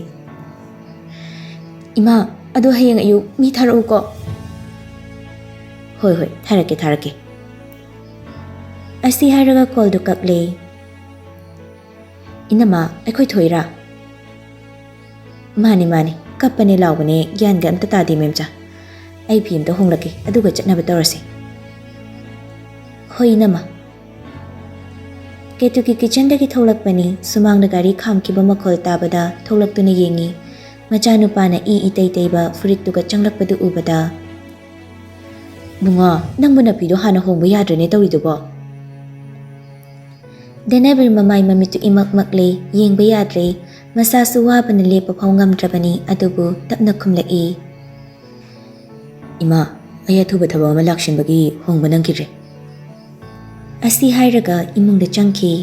"ꯏꯃꯥ, ꯑꯗꯣ ꯍꯌꯦꯡ ꯑꯌꯨꯛ ꯃꯤ ꯊꯥꯔꯛꯎꯀꯣ꯫" "ꯍꯣꯏ, ꯍꯣꯏ, ꯊꯥꯔꯛꯀꯦ, ꯊꯥꯔꯛꯀꯦ꯫" ꯑꯁꯤ ꯍꯥꯏꯔꯒ ꯀꯣꯜꯗꯨ ꯀꯛꯂꯦ꯫ "ꯏꯅꯝꯃ, ꯑꯩꯈꯣꯏ ꯊꯣꯏꯔꯥ?" "ꯃꯥꯅꯦ, ꯃꯥꯅꯦ, ꯀꯞꯄꯅꯦ ꯂꯥꯎꯕꯅꯦ, ꯒ꯭ꯌꯥꯟꯒ ꯑꯝꯇ ꯇꯥꯗꯦ ꯃꯦꯝꯆꯥ꯫ ꯑꯩ ꯐꯤ ꯑꯝꯇ ꯍꯣꯡꯂꯛꯀꯦ, ꯑꯗꯨꯒ ꯆꯠꯅꯕ ꯇꯧꯔꯁꯤ꯫" "ꯍꯣꯏ ꯏꯅꯝꯃ꯫" ꯀꯦꯇꯨꯀꯤ ꯀꯤꯆꯟꯗꯒꯤ ꯊꯣꯛꯂꯛꯄꯅꯤ꯫ ꯁꯨꯃꯥꯡꯗ ꯒꯥꯔꯤ ꯈꯥꯝꯈꯤꯕ ꯃꯈꯣꯜ ꯇꯥꯕꯗ ꯊꯣꯛꯂꯛꯇꯨꯅ ꯌꯦꯡꯉꯤ꯫ ꯃꯆꯥꯅꯨꯄꯥꯅ ꯏ ꯏꯇꯩ ꯇꯩꯕ ꯐꯨꯔꯤꯠꯇꯨꯒ ꯆꯪꯂꯛꯄꯗꯨ ꯎꯕꯗ, "ꯕꯨꯡꯉꯣ, ꯅꯪꯕꯨ ꯅꯥꯄꯤꯗꯣ ꯍꯥꯟꯅ ꯍꯣꯡꯕ ꯌꯥꯗ꯭ꯔꯅꯦ ꯇꯧꯔꯤꯗꯨꯕꯣ?" ꯙꯅꯕꯤꯔ ꯃꯃꯥꯏ ꯃꯃꯤꯠꯇꯨ ꯏꯃꯛ ꯃꯛꯂꯦ, ꯌꯦꯡꯕ ꯌꯥꯗ꯭ꯔꯦ꯫ ꯃꯁꯥꯁꯨ ꯋꯥꯕꯅ ꯂꯦꯞꯄ ꯐꯥꯎ ꯉꯝꯗ꯭ꯔꯕꯅꯤ, ꯑꯗꯨꯕꯨ ꯇꯞꯅ ꯈꯨꯝꯂꯛꯏ꯫ "ꯏꯃꯥ, ꯑꯩ ꯑꯊꯨꯕ ꯊꯕꯛ ꯑꯃ ꯂꯥꯛꯁꯤꯟꯕꯒꯤ ꯍꯣꯡꯕ ꯅꯪꯈꯤꯗ꯭ꯔꯦ꯫" ꯑꯁꯤ ꯍꯥꯏꯔꯒ ꯏꯃꯨꯡꯗ ꯆꯪꯈꯤ꯫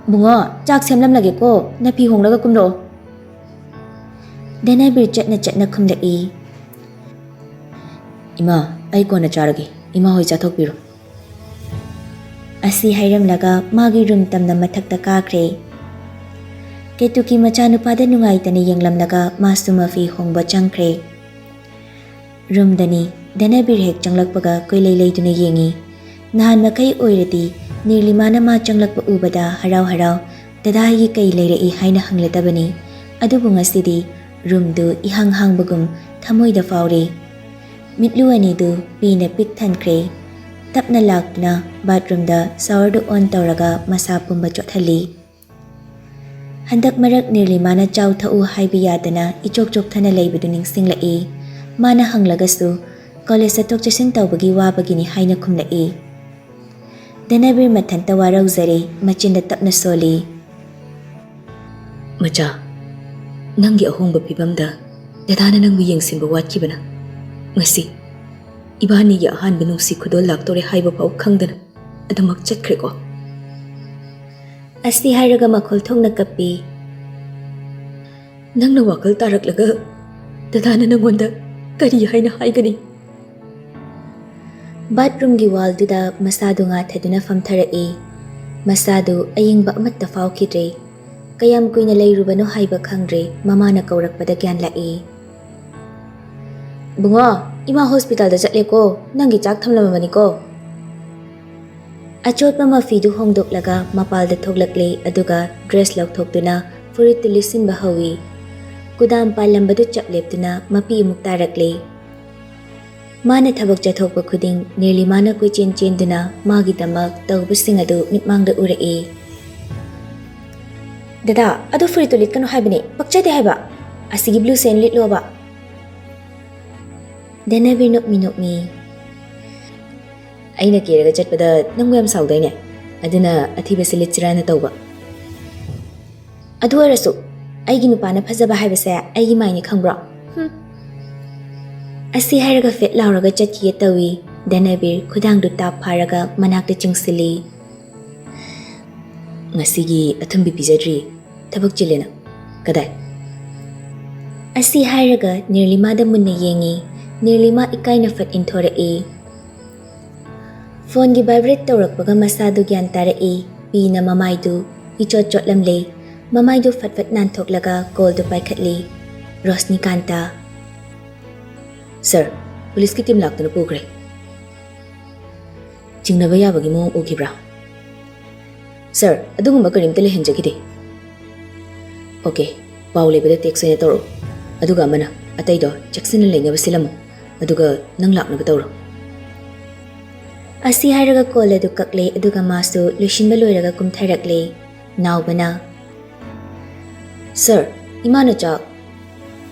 "ꯕꯨꯡꯉꯣ, ꯆꯥꯛ ꯁꯦꯝꯂꯝꯂꯒꯦꯀꯣ, ꯅꯐꯤ ꯍꯣꯡꯂꯒ ꯀꯨꯝꯂꯛꯑꯣ꯫" ꯙꯅꯕꯤꯔ ꯆꯠꯅ ꯆꯠꯅ ꯈꯨꯝꯂꯛꯏ꯫ "ꯏꯃꯥ, ꯑꯩ ꯀꯣꯟꯅ ꯆꯥꯔꯒꯦ, ꯏꯃꯥ ꯍꯣꯏ ꯆꯥꯊꯣꯛꯄꯤꯔꯣ꯫" ꯑꯁꯤ ꯍꯥꯏꯔꯝꯂꯒ ꯃꯥꯒꯤ ꯔꯨꯝ ꯇꯝꯅ ꯃꯊꯛꯇ ꯀꯥꯈ꯭ꯔꯦ꯫ ꯀꯦꯇꯨꯀꯤ ꯃꯆꯥꯅꯨꯄꯥꯗ ꯅꯨꯡꯉꯥꯏꯇꯅ ꯌꯦꯡꯂꯝꯂꯒ ꯃꯥꯁꯨ ꯃꯐꯤ ꯍꯣꯡꯕ ꯆꯪꯈ꯭ꯔꯦ꯫ ꯔꯨꯝꯗꯅꯤ꯫ ꯙꯅꯕꯤꯔ ꯍꯦꯛ ꯆꯪꯂꯛꯄꯒ ꯀꯣꯏꯂꯩ ꯂꯩꯗꯨꯅ ꯌꯦꯡꯉꯤ꯫ ꯅꯍꯥꯟ ꯃꯈꯩ ꯑꯣꯏꯔꯗꯤ ꯅꯤꯔꯂꯤꯃꯥꯅ ꯃꯥ ꯆꯪꯂꯛꯄ ꯎꯕꯗ ꯍꯔꯥꯎ ꯍꯔꯥꯎ "ꯗꯗꯥ, ꯑꯩꯒꯤ ꯀꯩ ꯂꯩꯔꯛꯏ?" ꯍꯥꯏꯅ ꯍꯪꯂꯗꯕꯅꯤ꯫ ꯑꯗꯨꯕꯨ ꯉꯁꯤꯗꯤ ꯔꯨꯝꯗꯨ ꯏꯍꯥꯡ ꯍꯥꯡꯕꯒꯨꯝ ꯊꯃꯣꯏꯗ ꯐꯥꯎꯔꯤ꯫ ꯃꯤꯠꯂꯨ ꯑꯅꯤꯗꯨ ꯄꯤꯅ ꯄꯤꯛ ꯊꯟꯈ꯭ꯔꯦ꯫ ꯇꯞꯅ ꯂꯥꯛꯇꯨꯅ ꯕꯥꯠꯔꯨꯝꯗ ꯁꯥꯋꯔꯗꯨ ꯑꯣꯟ ꯇꯧꯔꯒ ꯃꯁꯥ ꯄꯨꯝꯕ ꯆꯣꯠꯍꯜꯂꯤ꯫ ꯍꯟꯗꯛ ꯃꯔꯛ ꯅꯤꯔꯂꯤꯃꯥꯅ "ꯆꯥꯎ ꯊꯛꯎ" ꯍꯥꯏꯕ ꯌꯥꯗꯅ ꯏꯆꯣꯛ ꯆꯣꯛꯊꯅ ꯂꯩꯕꯗꯨ ꯅꯤꯡꯁꯤꯡꯂꯛꯏ꯫ ꯃꯥꯅ ꯍꯪꯂꯒꯁꯨ ꯀꯣꯂꯦꯖ ꯆꯠꯊꯣꯛ ꯆꯠꯁꯤꯟ ꯇꯧꯕꯒꯤ ꯋꯥꯕꯒꯤꯅꯤ ꯍꯥꯏꯅ ꯈꯨꯝꯂꯛꯏ꯫ ꯙꯅꯕꯤꯔ ꯃꯊꯟꯇ ꯋꯥꯔꯧꯖꯔꯦ, ꯃꯆꯤꯟꯗ ꯇꯞꯅ ꯁꯣꯜꯂꯤ꯫ "ꯃꯆꯥ, ꯅꯪꯒꯤ ꯑꯍꯣꯡꯕ ꯐꯤꯕꯝꯗ ꯗꯗꯥꯅ ꯅꯪꯕꯨ ꯌꯦꯡꯁꯤꯟꯕ ꯋꯥꯠꯈꯤꯕꯅ ꯉꯁꯤ ꯏꯕꯥꯅꯤꯒꯤ ꯑꯍꯥꯟꯕ ꯅꯨꯡꯁꯤ ꯈꯨꯗꯣꯜ ꯂꯥꯛꯇꯣꯔꯦ ꯍꯥꯏꯕ ꯐꯥꯎ ꯈꯪꯗꯅ ꯑꯗꯨꯃꯛ ꯆꯠꯈ꯭ꯔꯦꯀꯣ꯫" ꯑꯁꯤ ꯍꯥꯏꯔꯒ ꯃꯈꯣꯜ ꯊꯣꯛꯅ ꯀꯞꯄꯤ꯫ "ꯅꯪꯅ ꯋꯥꯈꯜ ꯇꯥꯔꯛꯂꯒ ꯗꯗꯥꯅ ꯅꯪꯉꯣꯟꯗ ꯀꯔꯤ ꯍꯥꯏꯅ ꯍꯥꯏꯒꯅꯤ?" ꯕꯥꯠꯔꯨꯝꯒꯤ ꯋꯥꯜꯗꯨꯗ ꯃꯁꯥꯗꯨ ꯉꯥꯊꯗꯨꯅ ꯐꯝꯊꯔꯛꯏ꯫ ꯃꯁꯥꯗꯨ ꯑꯌꯤꯡꯕ ꯑꯃꯠꯇ ꯐꯥꯎꯈꯤꯗ꯭ꯔꯦ꯫ ꯀꯌꯥꯝ ꯀꯨꯏꯅ ꯂꯩꯔꯨꯕꯅꯣ ꯍꯥꯏꯕ ꯈꯪꯗ꯭ꯔꯦ, ꯃꯃꯥꯅ ꯀꯧꯔꯛꯄꯗ ꯒ꯭ꯌꯥꯟ ꯂꯥꯛꯏ꯫ "ꯕꯨꯡꯉꯣ, ꯏꯃꯥ ꯍꯣꯁꯄꯤꯇꯥꯜꯗ ꯆꯠꯂꯦꯀꯣ, ꯅꯪꯒꯤ ꯆꯥꯛ ꯊꯝꯂꯝꯃꯕꯅꯤꯀꯣ꯫" ꯑꯆꯣꯠꯄ ꯃꯐꯤꯗꯨ ꯍꯣꯡꯗꯣꯛꯂꯒ ꯃꯄꯥꯜꯗ ꯊꯣꯛꯂꯛꯂꯦ, ꯑꯗꯨꯒ ꯗ꯭ꯔꯦꯁ ꯂꯧꯊꯣꯛꯇꯨꯅ ꯐꯨꯔꯤꯠꯇꯨ ꯂꯤꯠꯁꯤꯟꯕ ꯍꯧꯏ꯫ ꯀꯨꯗꯥꯝ ꯄꯥꯜꯂꯝꯕꯗꯨ ꯆꯞ ꯂꯦꯞꯇꯨꯅ ꯃꯄꯤ ꯑꯃꯨꯛ ꯇꯥꯔꯛꯂꯦ꯫ ꯃꯥꯅ ꯊꯕꯛ ꯆꯠꯊꯣꯛꯄ ꯈꯨꯗꯤꯡ ꯅꯤꯔꯂꯤꯃꯥꯅ ꯀꯣꯏꯆꯦꯟ ꯆꯦꯟꯗꯨꯅ ꯃꯥꯒꯤꯗꯃꯛ ꯇꯧꯕꯁꯤꯡ ꯑꯗꯨ ꯃꯤꯠꯃꯥꯡꯗ ꯎꯔꯛꯏ꯫ "ꯗꯗꯥ, ꯑꯗꯨ ꯐꯨꯔꯤꯠꯇꯨ ꯂꯤꯠꯀꯅꯨ ꯍꯥꯏꯕꯅꯤ, ꯄꯛꯆꯗꯦ ꯍꯥꯏꯕ꯫ ꯑꯁꯤꯒꯤ ꯕ꯭ꯂꯨ ꯁꯦꯟ ꯂꯤꯠꯂꯣꯕ꯫" ꯙꯅꯕꯤꯔ ꯅꯣꯛꯃꯤ ꯅꯣꯛꯃꯤ꯫ "ꯑꯩꯅ ꯀꯦꯔꯒ ꯆꯠꯄꯗ ꯅꯪꯕꯨ ꯌꯥꯝ ꯁꯥꯎꯗꯥꯏꯅꯦ?" ꯑꯗꯨꯅ ꯑꯊꯤꯕꯁꯤ ꯂꯤꯠꯁꯤꯔꯥꯅ ꯇꯧꯕ꯫ ꯑꯗꯨ ꯑꯣꯏꯔꯁꯨ ꯑꯩꯒꯤ ꯅꯨꯄꯥꯅ ꯐꯖꯕ ꯍꯥꯏꯕꯁꯦ ꯑꯩꯒꯤ ꯃꯥꯏꯅꯤ, ꯈꯪꯕ꯭ꯔꯣ? ꯍꯨꯝ꯫ ꯑꯁꯤ ꯍꯥꯏꯔꯒ ꯐꯦꯠ ꯂꯥꯎꯔꯒ ꯆꯠꯈꯤꯒꯦ ꯇꯧꯏ꯫ ꯙꯅꯕꯤꯔ ꯈꯨꯗꯥꯡꯗꯨ ꯇꯥꯞ ꯐꯥꯔꯒ ꯃꯅꯥꯛꯇ ꯆꯤꯡꯁꯤꯜꯂꯤ꯫ "ꯉꯁꯤꯒꯤ ꯑꯊꯨꯝꯕꯤ ꯄꯤꯖꯗ꯭ꯔꯤ, ꯊꯕꯛ ꯆꯤꯜꯂꯦꯅ꯫ ꯀꯗꯥꯏ?" ꯑꯁꯤ ꯍꯥꯏꯔꯒ ꯅꯤꯔꯂꯤꯃꯥꯗ ꯃꯨꯟꯅ ꯌꯦꯡꯉꯤ꯫ ꯅꯤꯔꯂꯤꯃꯥ ꯏꯀꯥꯏꯅ ꯐꯠ ꯏꯟꯊꯣꯔꯛꯏ꯫ ꯐꯣꯟꯒꯤ vibrate ꯇꯧꯔꯛꯄꯒ ꯃꯁꯥꯗꯨ ꯒ꯭ꯌꯥꯟ ꯇꯥꯔꯛꯏ꯫ ꯄꯤꯅ ꯃꯃꯥꯏꯗꯨ ꯏꯆꯣꯠ ꯆꯣꯠꯂꯝꯂꯦ꯫ ꯃꯃꯥꯏꯗꯨ ꯐꯠ ꯐꯠ ꯅꯥꯟꯊꯣꯛꯂꯒ callꯗꯨ ꯄꯥꯏꯈꯠꯂꯤ꯫ "ꯔꯣꯁꯅꯤꯀꯥꯟꯇ꯫" "ꯁꯥꯔ, ꯄꯨꯂꯤꯁꯀꯤ ꯇꯤꯝ ꯂꯥꯛꯇꯨꯅ ꯄꯨꯈ꯭ꯔꯦ꯫ ꯆꯤꯡꯅꯕ ꯌꯥꯕꯒꯤ ꯃꯑꯣꯡ ꯎꯈꯤꯕ꯭ꯔꯥ?" "ꯁꯥꯔ, ꯑꯗꯨꯒꯨꯝꯕ ꯀꯔꯤꯝꯇ ꯂꯩꯍꯟꯖꯈꯤꯗꯦ꯫" "ꯑꯣꯀꯦ, ꯄꯥꯎ ꯂꯩꯕꯗ text ꯑꯣꯏꯅ ꯇꯧꯔꯛꯎ꯫ ꯑꯗꯨꯒ ꯑꯃꯅ, ꯑꯇꯩꯗꯣ ꯆꯦꯛꯁꯤꯟꯅ ꯂꯩꯅꯕ ꯁꯤꯜꯂꯝꯃꯨ꯫ ꯑꯗꯨꯒ ꯅꯪ ꯂꯥꯛꯅꯕ ꯇꯧꯔꯣ꯫" ꯑꯁꯤ ꯍꯥꯏꯔꯒ call ꯑꯗꯨ ꯀꯛꯂꯦ, ꯑꯗꯨꯒ ꯃꯥꯁꯨ ꯂꯣꯏꯁꯤꯟꯕ ꯂꯣꯏꯔꯒ ꯀꯨꯝꯊꯔꯛꯂꯦ꯫ ꯅꯥꯎꯕꯅ, "ꯁꯥꯔ, ꯏꯃꯥꯅ ꯆꯥꯛ꯫"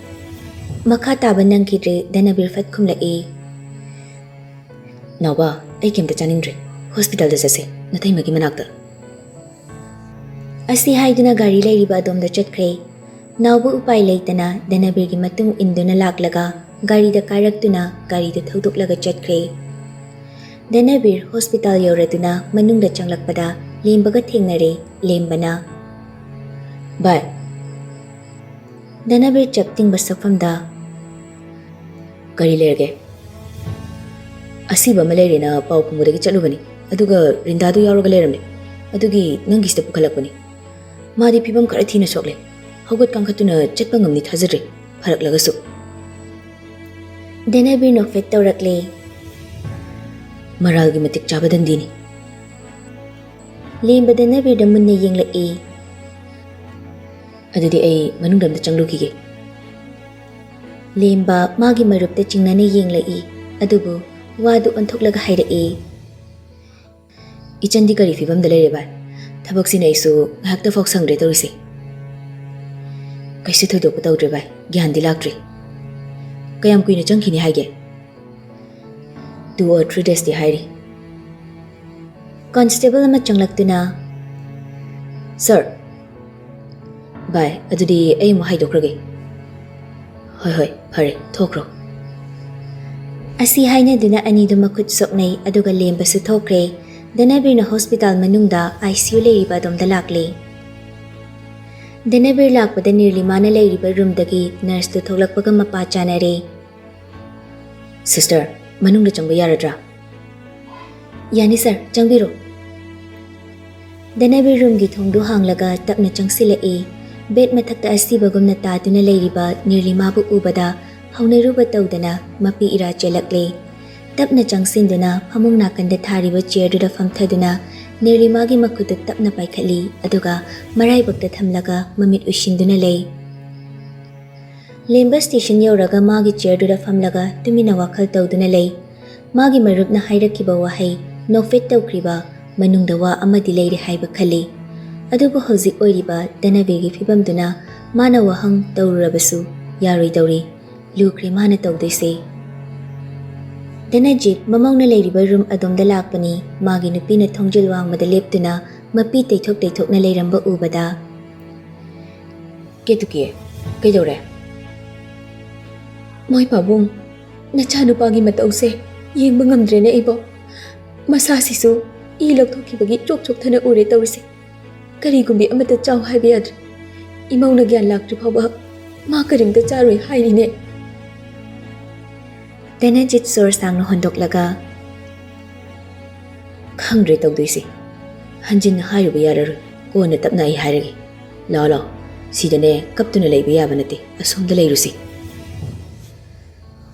ꯃꯈꯥ ꯇꯥꯕ ꯅꯪꯈꯤꯗ꯭ꯔꯦ꯫ ꯙꯅꯕꯤꯔ ꯐꯠ ꯈꯨꯝꯂꯛꯏ꯫ "ꯅꯥꯎꯕ, ꯑꯩ ꯀꯩꯝꯇ ꯆꯥꯅꯤꯡꯗ꯭ꯔꯦ꯫ ꯍꯣꯁꯄꯤꯇꯥꯜꯗ ꯆꯠꯁꯦ, ꯅꯇꯩꯃꯒꯤ ꯃꯅꯥꯛꯇ꯫" ꯑꯁꯤ ꯍꯥꯏꯗꯨꯅ ꯒꯥꯔꯤ ꯂꯩꯔꯤꯕ ꯑꯗꯣꯝꯗ ꯆꯠꯈ꯭ꯔꯦ꯫ ꯅꯥꯎꯕ ꯎꯄꯥꯏ ꯂꯩꯇꯅ ꯙꯅꯕꯤꯔꯒꯤ ꯃꯇꯨꯡ ꯏꯟꯗꯨꯅ ꯂꯥꯛꯂꯒ ꯒꯥꯔꯤꯗ ꯀꯥꯔꯛꯇꯨꯅ ꯒꯥꯔꯤꯗꯨ ꯊꯧꯗꯣꯛꯂꯒ ꯆꯠꯈ꯭ꯔꯦ꯫ ꯙꯅꯕꯤꯔ ꯍꯣꯁꯄꯤꯇꯥꯜ ꯌꯧꯔꯗꯨꯅ ꯃꯅꯨꯡꯗ ꯆꯪꯂꯛꯄꯗ ꯂꯦꯝꯕꯒ ꯊꯦꯡꯅꯔꯦ꯫ ꯂꯦꯝꯕꯅ, "ꯚꯥꯏ꯫" ꯙꯅꯕꯤꯔ ꯆꯞ ꯇꯤꯡꯕ ꯁꯛꯐꯝꯗ, "ꯀꯔꯤ ꯂꯩꯔꯒꯦ?" "ꯑꯁꯤꯕ ꯑꯃ ꯂꯩꯔꯦꯅ ꯄꯥꯎ ꯐꯪꯕꯗꯒꯤ ꯆꯠꯂꯨꯕꯅꯤ, ꯑꯗꯨꯒ ꯔꯤꯟꯗꯥꯗꯨ ꯌꯥꯎꯔꯒ ꯂꯩꯔꯝꯃꯦ, ꯑꯗꯨꯒꯤ ꯅꯪꯒꯤꯁꯤꯗ ꯄꯨꯈꯠꯂꯛꯄꯅꯤ꯫ ꯃꯥꯗꯤ ꯐꯤꯕꯝ ꯈꯔ ꯊꯤꯅ ꯁꯣꯛꯂꯦ, ꯍꯧꯒꯠ ꯀꯥꯡꯈꯠꯇꯨꯅ ꯆꯠꯄ ꯉꯝꯅꯤ ꯊꯥꯖꯗ꯭ꯔꯦ, ꯐꯔꯛꯂꯒꯁꯨ꯫" ꯙꯅꯕꯤꯔ ꯅꯣꯛꯐꯦꯠ ꯇꯧꯔꯛꯂꯦ꯫ "ꯃꯔꯥꯜꯒꯤ ꯃꯇꯤꯛ ꯆꯥꯕ ꯗꯟꯗꯤꯅꯤ꯫" ꯂꯦꯝꯕ ꯙꯅꯕꯤꯔꯗ ꯃꯨꯟꯅ ꯌꯦꯡꯂꯛꯏ꯫ "ꯑꯗꯨꯗꯤ ꯑꯩ ꯃꯅꯨꯡꯗ ꯑꯝꯇ ꯆꯪꯂꯨꯈꯤꯒꯦ꯫" ꯂꯦꯝꯕ ꯃꯥꯒꯤ ꯃꯔꯨꯞꯇ ꯆꯤꯡꯅꯅ ꯌꯦꯡꯂꯛꯏ, ꯑꯗꯨꯕꯨ ꯋꯥꯗꯨ ꯑꯣꯟꯊꯣꯛꯂꯒ ꯍꯥꯏꯔꯛꯏ꯫ "ꯏꯆꯟꯗꯤ ꯀꯔꯤ ꯐꯤꯕꯝꯗ ꯂꯩꯔꯦ ꯚꯥꯏ? ꯊꯕꯛꯁꯤꯅ ꯑꯩꯁꯨ ꯉꯥꯏꯍꯥꯛꯇ ꯐꯥꯎ ꯁꯪꯗ꯭ꯔꯦ ꯇꯧꯔꯤꯁꯦ꯫ ꯀꯩꯁꯨ ꯊꯣꯏꯗꯣꯛꯄ ꯇꯧꯗ꯭ꯔꯦ ꯚꯥꯏ, ꯒ꯭ꯌꯥꯟꯗꯤ ꯂꯥꯛꯇ꯭ꯔꯤ꯫ ꯀꯌꯥꯝ ꯀꯨꯏꯅ ꯆꯪꯈꯤꯅꯤ ꯍꯥꯏꯒꯦ?" "Two or three daysꯇꯤ ꯍꯥꯏꯔꯤ꯫" ꯀꯣꯟꯁꯇꯦꯕꯜ ꯑꯃ ꯆꯪꯂꯛꯇꯨꯅ, "ꯁꯔ, ꯚꯥꯏ, ꯑꯗꯨꯗꯤ ꯑꯩ ꯑꯃꯨꯛ ꯍꯥꯏꯗꯣꯛꯈ꯭ꯔꯒꯦ꯫" "ꯍꯣꯏ, ꯍꯣꯏ, ꯐꯔꯦ, ꯊꯣꯛꯈ꯭ꯔꯣ꯫" ꯑꯁꯤ ꯍꯥꯏꯅꯗꯨꯅ ꯑꯅꯤꯗꯨ ꯃꯈꯨꯠ ꯁꯣꯛꯅꯩ, ꯑꯗꯨꯒ ꯂꯦꯝꯕꯁꯨ ꯊꯣꯛꯈ꯭ꯔꯦ꯫ ꯙꯅꯕꯤꯔꯅ ꯍꯣꯁꯄꯤꯇꯥꯜ ꯃꯅꯨꯡꯗ ICU ꯂꯩꯔꯤꯕ ꯑꯗꯣꯝꯗ ꯂꯥꯛꯂꯦ꯫ ꯙꯅꯕꯤꯔ ꯂꯥꯛꯄꯗ ꯅꯤꯔꯂꯤꯃꯥꯅ ꯂꯩꯔꯤꯕ ꯔꯨꯝꯗꯒꯤ ꯅꯔꯁꯇꯨ ꯊꯣꯛꯂꯛꯄꯒ ꯃꯄꯥ ꯆꯥꯅꯔꯦ꯫ "ꯁꯤꯁꯇꯔ, ꯃꯅꯨꯡꯗ ꯆꯪꯕ ꯌꯥꯔꯗ꯭ꯔꯥ?" "ꯌꯥꯅꯤ ꯁꯔ, ꯆꯪꯕꯤꯔꯣ꯫" ꯙꯅꯕꯤꯔ ꯔꯨꯝꯒꯤ ꯊꯣꯡꯗꯨ ꯍꯥꯡꯂꯒ ꯇꯞꯅ ꯆꯪꯁꯤꯜꯂꯛꯏ꯫ ꯕꯦꯗ ꯃꯊꯛꯇ ꯑꯁꯤꯕꯒꯨꯝꯅ ꯇꯥꯗꯨꯅ ꯂꯩꯔꯤꯕ ꯅꯤꯔꯂꯤꯃꯥꯕꯨ ꯎꯕꯗ ꯍꯧꯅꯔꯨꯕ ꯇꯧꯗꯅ ꯃꯄꯤ ꯏꯔꯥ ꯆꯦꯜꯂꯛꯂꯦ꯫ ꯇꯞꯅ ꯆꯪꯁꯤꯟꯗꯨꯅ ꯐꯃꯨꯡ ꯅꯥꯀꯟꯗ ꯊꯥꯔꯤꯕ ꯆꯤꯌꯔꯗꯨꯗ ꯐꯝꯊꯗꯨꯅ ꯅꯤꯔꯂꯤꯃꯥꯒꯤ ꯃꯈꯨꯠꯇꯨ ꯇꯞꯅ ꯄꯥꯏꯈꯠꯂꯤ, ꯑꯗꯨꯒ ꯃꯔꯥꯏꯕꯛꯇ ꯊꯝꯂꯒ ꯃꯃꯤꯠ ꯎꯏꯁꯤꯟꯗꯨꯅ ꯂꯩ꯫ ꯂꯦꯝꯕ ꯁ꯭ꯇꯦꯁꯟ ꯌꯧꯔꯒ ꯃꯥꯒꯤ ꯆꯤꯌꯔꯗꯨꯗ ꯐꯝꯂꯒ ꯇꯨꯃꯤꯟꯅ ꯋꯥꯈꯜ ꯇꯧꯗꯨꯅ ꯂꯩ꯫ ꯃꯥꯒꯤ ꯃꯔꯨꯞꯅ ꯍꯥꯏꯔꯛꯈꯤꯕ ꯋꯥꯍꯩ, ꯅꯣꯛꯐꯦꯠ ꯇꯧꯈ꯭ꯔꯤꯕ ꯃꯅꯨꯡꯗ ꯋꯥ ꯑꯃꯗꯤ ꯂꯩꯔꯦ ꯍꯥꯏꯕ ꯈꯜꯂꯤ꯫ ꯑꯗꯨꯕꯨ ꯍꯧꯖꯤꯛ ꯑꯣꯏꯔꯤꯕ ꯙꯅꯕꯤꯔꯒꯤ ꯐꯤꯕꯝꯗꯨꯅ ꯃꯥꯅ ꯋꯥꯍꯪ ꯇꯧꯔꯨꯔꯕꯁꯨ ꯌꯥꯔꯣꯏꯗꯧꯔꯤ꯫ ꯂꯨꯈ꯭ꯔꯦ ꯃꯥꯅ ꯇꯧꯗꯣꯏꯁꯦ꯫ ꯙꯅꯖꯤꯠ ꯃꯃꯧꯅ ꯂꯩꯔꯤꯕ ꯔꯨꯝ ꯑꯗꯣꯝꯗ ꯂꯥꯛꯄꯅꯤ꯫ ꯃꯥꯒꯤ ꯅꯨꯄꯤꯅ ꯊꯣꯡꯖꯤꯜ ꯋꯥꯡꯃꯗ ꯂꯦꯞꯇꯨꯅ ꯃꯄꯤ ꯇꯩꯊꯣꯛ ꯇꯩꯊꯣꯛꯅ ꯂꯩꯔꯝꯕ ꯎꯕꯗ, "ꯀꯦꯇꯨꯀꯤ, ꯀꯩꯗꯧꯔꯦ?" "ꯃꯣꯏ ꯄꯥꯕꯨꯡ, ꯅꯆꯥꯅꯨꯄꯥꯒꯤ ꯃꯇꯧꯁꯦ ꯌꯦꯡꯕ ꯉꯝꯗ꯭ꯔꯦꯅꯦ ꯑꯩꯕꯣ꯫ ꯃꯁꯥꯁꯤꯁꯨ ꯏ ꯂꯧꯊꯣꯛꯈꯤꯕꯒꯤ ꯆꯣꯛ ꯆꯣꯛꯊꯅ ꯎꯔꯦ ꯇꯧꯔꯤꯁꯦ꯫ ꯀꯔꯤꯒꯨꯝꯕꯤ ꯑꯃꯠꯇ ꯆꯥꯎ ꯍꯥꯏꯕ ꯌꯥꯗ꯭ꯔꯦ꯫ ꯏꯃꯧꯅ ꯒ꯭ꯌꯥꯟ ꯂꯥꯛꯇ꯭ꯔꯤ ꯐꯥꯎꯕ ꯃꯥ ꯀꯔꯤꯝꯇ ꯆꯥꯔꯣꯏ ꯍꯥꯏꯔꯤꯅꯦ꯫" ꯙꯅꯖꯤꯠ ꯁꯣꯔ ꯁꯥꯡꯅ ꯍꯣꯟꯗꯣꯛꯂꯒ, "ꯈꯪꯗ꯭ꯔꯦ ꯇꯧꯗꯣꯏꯁꯦ꯫ ꯍꯟꯖꯤꯟꯅ ꯍꯥꯏꯔꯨꯕ ꯌꯥꯔꯔꯣꯏ꯫ ꯀꯣꯟꯅ ꯇꯞꯅ ꯑꯩ ꯍꯥꯏꯔꯒꯦ꯫ ꯂꯥꯛꯑꯣ, ꯂꯥꯛꯑꯣ꯫ ꯁꯤꯗꯅꯦ ꯀꯞꯇꯨꯅ ꯂꯩꯕ ꯌꯥꯕ ꯅꯠꯇꯦ꯫ ꯑꯁꯣꯝꯗ ꯂꯩꯔꯨꯁꯤ꯫"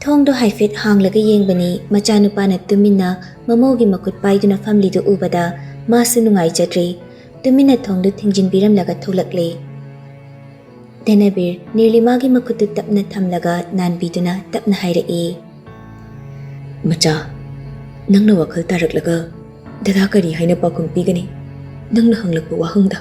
ꯊꯣꯡꯗꯣ ꯍꯥꯏꯐꯦꯠ ꯍꯥꯡꯂꯒ ꯌꯦꯡꯕꯅꯤ꯫ ꯃꯆꯥꯅꯨꯄꯥꯅ ꯇꯨꯃꯤꯟꯅ ꯃꯃꯧꯒꯤ ꯃꯈꯨꯠ ꯄꯥꯏꯗꯨꯅ ꯐꯝꯂꯤꯗꯨ ꯎꯕꯗ ꯃꯥꯁꯨ ꯅꯨꯡꯉꯥꯏꯖꯗ꯭ꯔꯦ꯫ ꯇꯨꯃꯤꯟꯅ ꯊꯣꯡꯗꯨ ꯊꯤꯡꯖꯤꯟꯕꯤꯔꯝꯂꯒ ꯊꯣꯛꯂꯛꯂꯦ꯫ ꯙꯅꯕꯤꯔ ꯅꯤꯔꯂꯤꯃꯥꯒꯤ ꯃꯈꯨꯠꯇꯨ ꯇꯞꯅ ꯊꯝꯂꯒ ꯅꯥꯟꯕꯤꯗꯨꯅ ꯇꯞꯅ ꯍꯥꯏꯔꯛꯏ, "ꯃꯆꯥ, ꯅꯪꯅ ꯋꯥꯈꯜ ꯇꯥꯔꯛꯂꯒ ꯗꯗꯥ ꯀꯔꯤ ꯍꯥꯏꯅ ꯄꯥꯎꯈꯨꯝ ꯄꯤꯒꯅꯤ? ꯅꯪꯅ ꯍꯪꯂꯛꯄ ꯋꯥꯍꯪꯗ?"